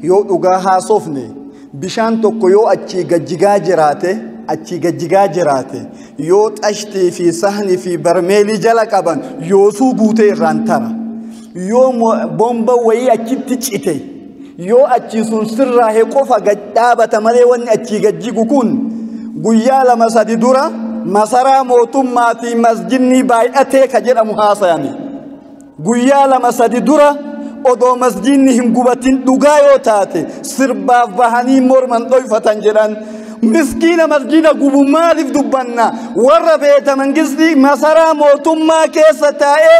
Yoo dhugaa haasofne, bishaan tokko yoo achii gajjigaa jiraate, achii gajjigaa jiraate, yoo xashtii fi sahni fi barmeelii jala qaban yoosuu guutee irraan tara. Yoo bomba wayii achitti cite, yoo achii sun sirraahee qofa gad dhaabata malee wanni achii gajjigu kun guyyaa 2-3 dura masaraa mootummaatii masjidni baay'atee ka jedhamu haasayame. Guyyaa 2-3 dura odoo masjidni hin gubatin dhugaa yoo taate sirbaaf bahanii morman dhoyfatan jedhan. Miskiina masjida gubu maaliif dubbanna? Warra beeta mangistii masaraa mootummaa keessa taa'ee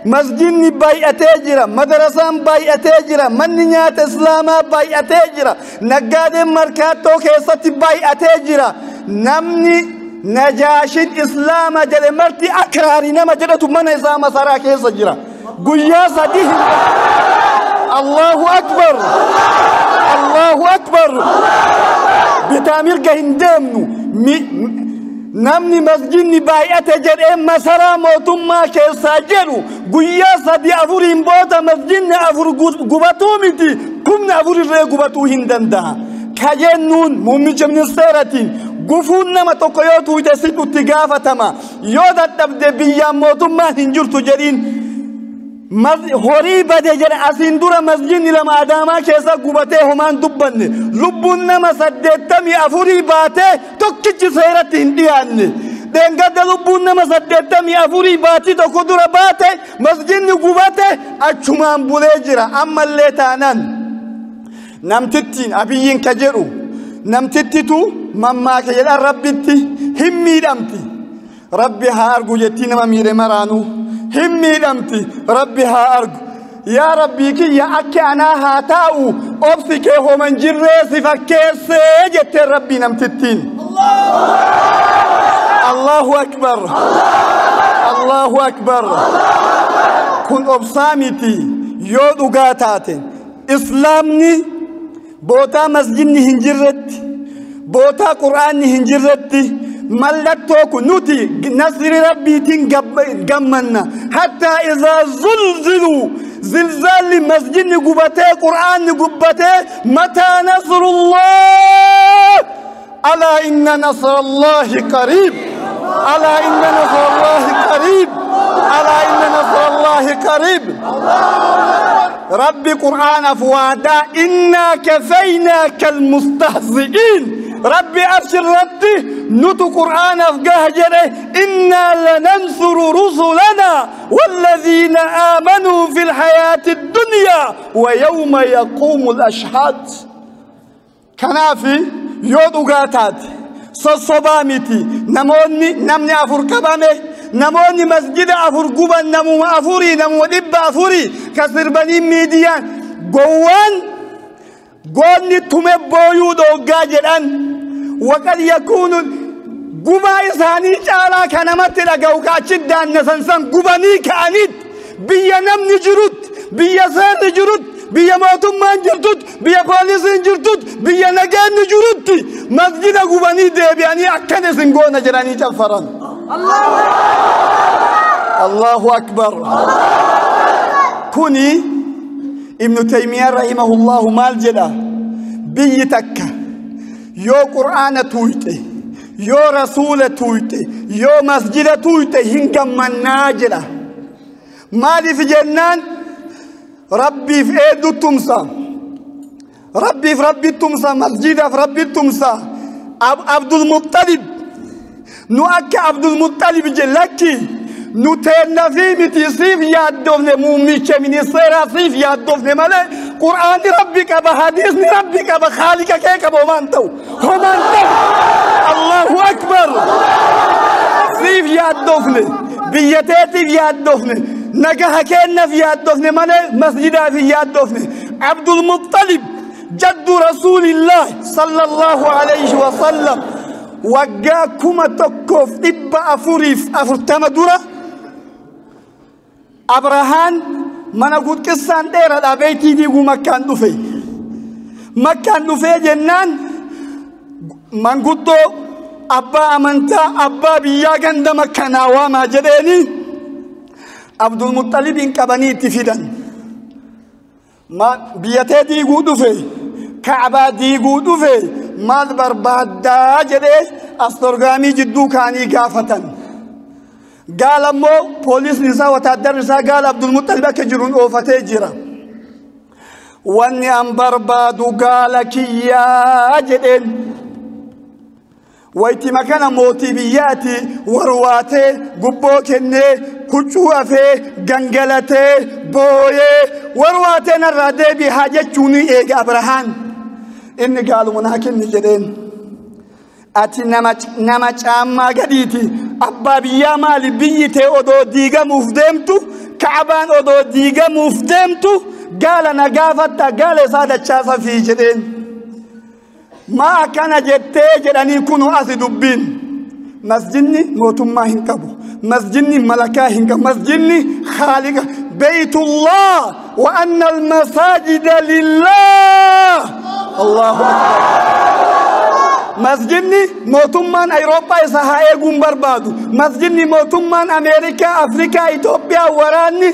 masjidni baay'atee jira, madarasaan baay'atee jira, manni nyaata islaamaa baay'atee jira, naggaadeen markaattoo keessatti baay'atee jira. Namni najaashin islaama jedhe marti akraarii nama jedhatu mana isaa masaraa keessa jira. Guyyaa 3 hin. Allahu akbar, Allahu akbar. Bitaa mirga hin deemnu. Namni masjidni baay'ate jedhee masaraa mootummaa keessaa jedhu guyyaa 3-4 booda masjidni 4 gubatuu miti, 4,000 irree gubatuu hin danda'a. Ka jennuun muummicha ministeeratiin gufuun nama tokko yoo tuute sitti gaafatama. Yoo dadhabde biyyaan mootummaan hin jirtu jedhiin. Horii bade jedhe asiin dura masjidni 2 Adaamaa keessa gubatee homaan dubbanne. Lubbuun nama 84 baatee tokkichi seeratti hin dhiyaanne. Dheengadda lubbuun nama 84 baatii tokko dura baate masjidni gubate achumaan bulee jira. Ammallee taanaan namtittiin Abiyyiin ka jedhu namtittitu mammaake jedhan Rabbitti hin miidhamti. Rabbi haa argu jettii nama miidhe maraanuu. Hin miidhamti, Rabbi haa argu. Yaa Rabbii kiyya akka anaa haa taa'u obsi kee homan jirree si fakkeessee jetteen Rabbii namtittiin. Allahu akbar, Allahu akbar. Kun obsaa miti yoo dhugaa taate. Islaamni bootaa masjidni hin jirretti, bootaa qur'aanni hin jirretti mallattoo kun nuti nasri Rabbiitiin gammanna. Hattaa izaa zulziluu, zilzaalli masjidni gubatee qur'aanni gubbatee mataa nasrullah. Alaa inna nasrallahi qariib, alaa inna nasrallahi qariib, alaa inna nasrallahi qariib. Rabbi qur'aanaaf waadaa innaa kafaynaaka almustahzi'iin. Rabbi arshirratti nutu qur'aanaaf gaha jedhe innaa lanansuru rusulanaa walladhiina aamanuu fi lhayaati ddunyaa wa yawma yaquumu alashhaad. Kanaafi yoo dhugaa taate sossobaa miti. Namoonni namni 4 qabame, namoonni masjida 4 guban namuma 4, namuma 400 ka sirbanii miidiyaan gowwaan goonni tume booyuu dhooggaa jedhan. Waqad yakuunu gubaa isaanii caalaa ka namatti dhaga'u ka achi daannasan san gubanii ka'anitti biyya namni jirutti, biyya seerri jirutti, biyya mootummaan jirtutti, biyya poolisiin jirtutti, biyya nageenyi jirutti masjida gubanii deebi'anii akkana isin goona jedhanii caffaran. Allahu akbar. Kuni Ibnu Taymiyyaan rahimahullahu maal jedha? Biyyi takka yoo qur'aana tuuyxe, yoo rasuula tuuyxe, yoo masjida tuuyxe hin gammannaa jedha. Maaliif jennaan Rabbiif eeddu tumsa, Rabbiif Rabbi tumsa, masjidaaf Rabbi tumsa. Abdul Muttalib nu akka Abdul Muttalib lakki nu teenna fi miti siif yaaddofne muummicha ministeeraa siif yaaddofne malee qur'aanni Rabbi qaba, hadiisni Rabbi qaba, khaalika kee qaba homaan ta'u, homaan ta'u. Allahu akbar. Siif yaaddofne, biyya teetiif yaaddofne, nagaha keennaaf yaaddofne malee masjidaaf hin yaaddofne. Abdul Muttalib jaddu Rasuulillah sallallahu alayhi wa sallam waggaa 1440 dura Abrahaan mana gudqissaan dheeraadhaa beeytii diiguu Makkaan dhufe. Makkaan dhufee jennaan manguddoo abbaa amantaa abbaa biyyaa ganda Makkanaa waamaa jedheeni Abdul Muttalibiin qabanii itti fidan. Biyya tee diiguu dhufe. Ka'baa diiguu dhufe maal barbaaddaa jedhee astorgaamii jidduu kaanii gaafatan. Gaala immoo poolisni isaa wataaddarri isaa gaala Abdulmuxalib akka jiruun oofatee jira. Wanni an barbaadu gaala kiyyaa jedheen. Waytima kana mootii biyyaati warwaatee gubboo kennee huccuu afee gangalatee booyee warwaatee narraa deebii haa jechuun eega Abrahaan. Inni gaaluma naa kenni jedheen. Ati nama caammaa gadiiti. Abbaa biyyaa maali biyyi tee odoo diigamuuf deemtu Ka'abaan odoo diigamuuf deemtu gaala na gaafatta gaala isaa dachaasa fi jedheen. Maa akkana jettee jedhanii kunoo asi dubbiin. Masjidni mootummaa hin qabu. Masjidni malakaa hin qabu. Masjidni khaaliqa Beytullah wa anna almasaajida lillah. Allahu akbar. Masjidni mootummaan Awurooppaa isa haa eeguun barbaadu. Masjidni mootummaan Ameerikaa, Afrikaa, Itoophiyaa waraanni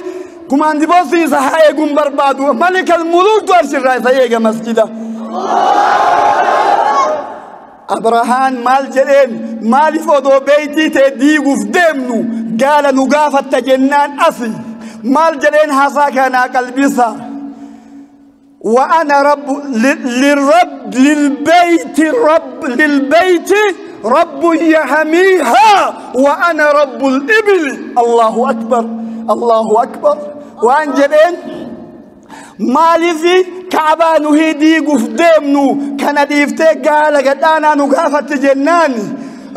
kumaandiboosii isa haa eeguun barbaadu. Malikal muluuktu arshirraa isa eega masjida. Abrahaan maal jedheen maaliif odoo beeytii ta'e diiguuf deemnu gaala nu gaafatta jennaan asi maal jedheen haasaa kanaa qalbisa. وأنا رب للرب للبيت رب للبيت رب يحميها وأنا رب الإبل. الله أكبر الله أكبر. وأن جدين مالي كعبة نهيدي قفدمنو كان ديفتي قال قد أنا نقافة جنان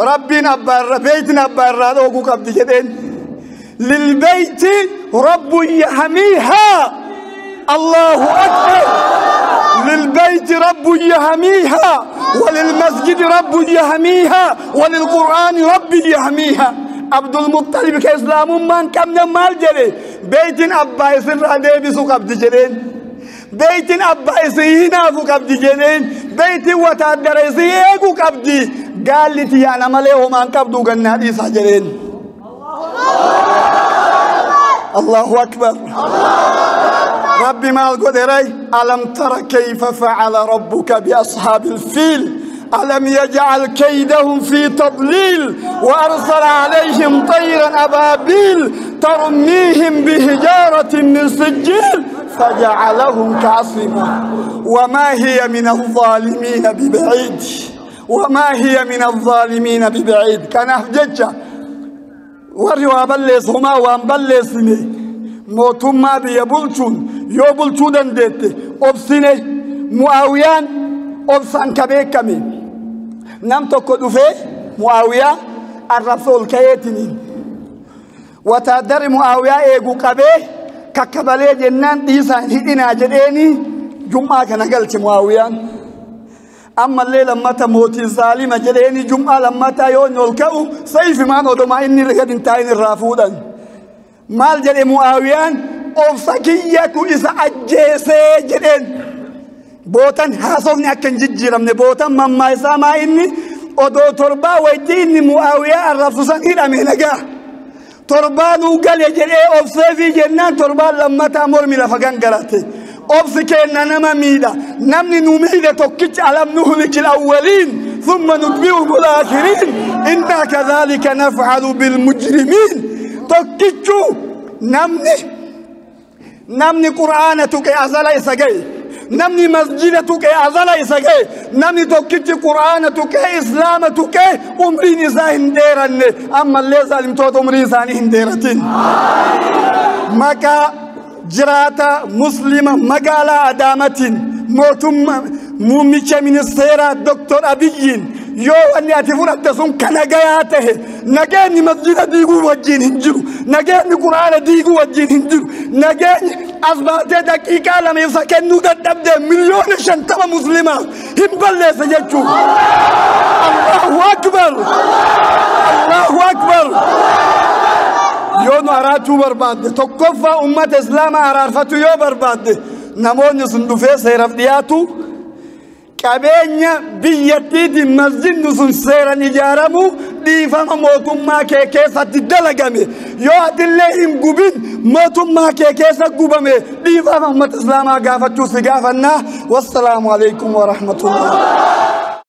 ربنا بر بيتنا بر قبل جدين للبيت رب يحميها. الله أكبر. للبيت رب يحميها وللمسجد رب يحميها وللقرآن رب يحميها. عبد المطلب كإسلام من كم مال جري بيت أبا يصير عليه بسوق عبد جرين بيت أبا يصير فوق عبد جرين بيت وتعدر يصير فوق عبد قال لي تيانا مليه من كبدو جنادي سجرين. الله أكبر. ربي ما القدري ألم تر كيف فعل ربك بأصحاب الفيل ألم يجعل كيدهم في تضليل وأرسل عليهم طيرا أبابيل ترميهم بحجارة من سجيل فجعلهم كعصف وما هي من الظالمين ببعيد وما هي من الظالمين ببعيد. كان أحجج وروا بلس هما وان بلسني mootummaa biyya bulchuun yoo bulchuu dandeette obsine Mu'aawiyaan obsaan ka beekame nam tokko dhufee Mu'aawiyaa arrabsa ol ka'eetiniin wataaddarri Mu'aawiyaa eegu qabee kakkabalee jennaan dhiisaan hidhinaa jedheeni jum'aa kana galche Mu'aawiyaan. Ammallee lammata mootii zaalima jedheeni jum'aa lammataa yoo inni ol ka'u sayfimaan odomaa inni gad hin taa'in irraa fuudhan. Maal jedhe Mu'aawiyaan obsa kiyyatu isa ajjeesee jedheen. Bootan haasofni akka hin jijjiiramne bootan mammaa isaa maa inni odoo torbaa waytii inni Mu'aawiyaa arrabsu san hidhame nagaa. Torbaanuu gale jedhee obseefii jennaan torbaan lammataa mormi lafa gangalate. Obsi keenna nama miidha. Namni nu miidhe tokkichi alam nuhlikil awwaliin thumma nutbi'uhumul aakhiriin innaa kadhaalika naf'alu bilmujrimiin. Tokkichuu namni Qur'aana tuqe azala isa ga'e. Namni masjida tuqe azala isa ga'e. Namni tokkichi Qur'aana tuqe Islaama tuqe umriin isaa hin dheeranne. Ammallee zaalimtoota umrii isaanii hin dheeratin. Maqaa jiraata Muslima magaalaa Adaamatiin mootummaa muummicha ministeeraa Doktor Abiyyiin yoo wanni ati fudhatte sun ka nagayaa tahe nageenyi masjida diiguu wajjin hin jiru nageenyi Qur'aana diiguu wajjin hin jiru nageenyi as baatee daqiiqaa lama ibsa kennuu dadhabdee 50 miliyoona muslimaa hin balleessa jechuudha. Allahu akbar Allahu akbar. Yoo nu araachuu barbaadde tokkoffaa ummata islaamaa araarfatu yoo barbaadde namoonni sun dhufee seeraaf dhiyaatu Qabeenya biyyattiitiin masjidni sun seeran ijaaramu dhiifama mootummaa kee keessatti dalagame. Yoo atillee hin gubin mootummaa kee keessa gubame, dhiifama uummata islaamaa gaafachuu si gaafannaa. Wassalaamu alaikum warahmatullah.